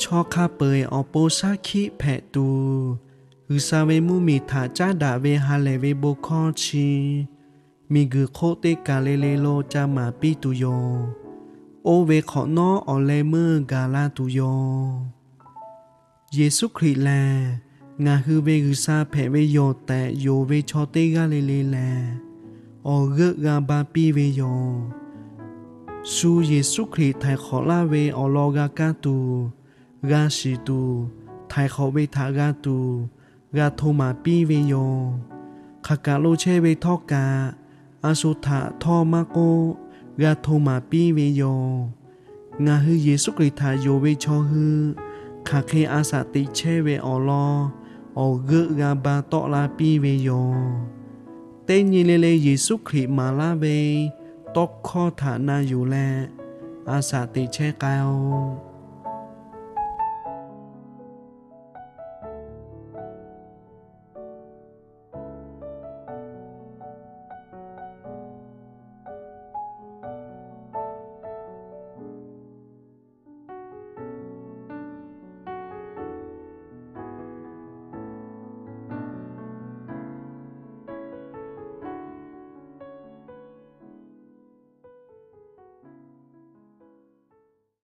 Chaw hk'a peu-eˬ awˬ pon shaˉ hkiˆ hpehꞈ tuˬ, G'uiˬsha ve mvuhˇmiˬ htaꞈ caˉ daꞈ ve ha lehˬ ve bon hkawˇ chi miˬguiˬ hk'oˆ teˇ kaˬ le le lo ca maˍ piˇ tuˬ yoˬ. Oˇ ve hk'awꞈ nawˉ awˬ leh meuˇ gaˬ la tuˬ yoˬ. Yeˍsuˆ Hkriꞈ lehˬ, ngaˬ hui ve G'uiˬsha hpehꞈ ve yoˬ tehꞈ yonˍ ve chaw teˇ g'aˇ le le lehˬ, awˬ g'euˆ g'a ba piˇ ve yoˬ. Shu Yeˍsuˆ Hkriꞈ htaiˍ hk'awꞈ laˇ ve awˬ lawn g'a kaˇ tuˬ, g'a shiˍ tuˬ, htaiˍ hk'awꞈ ve htaꞈ g'a tuˬ, g'a hto maˍ piˇ ve yoˬ. Hk'aˬ kaꞈ lo chehˇ ve htawˇ kaꞈ, a shu htaꞈ htawˇ maˇ k'oˆ, g'a hto maˍ piˇ ve yoˬ. Ngaˬ hui Yeˍsuˆ Hkriꞈ htaꞈ yonˍ ve chaw hui, hk'aˬ hk'e a shaꞈ teꞈ chehˇ ve awˬ lawn awˬ g'euˆ g'a ba tawˆ la piˇ ve yoˬ. Teˇ nyi le le Yeˍsuˆ Hkriꞈ maˍ laˇ ve tawˇ hkawˇ htaꞈ na yuˬ leh, a shaꞈ teꞈ chehˇ k'ai-o.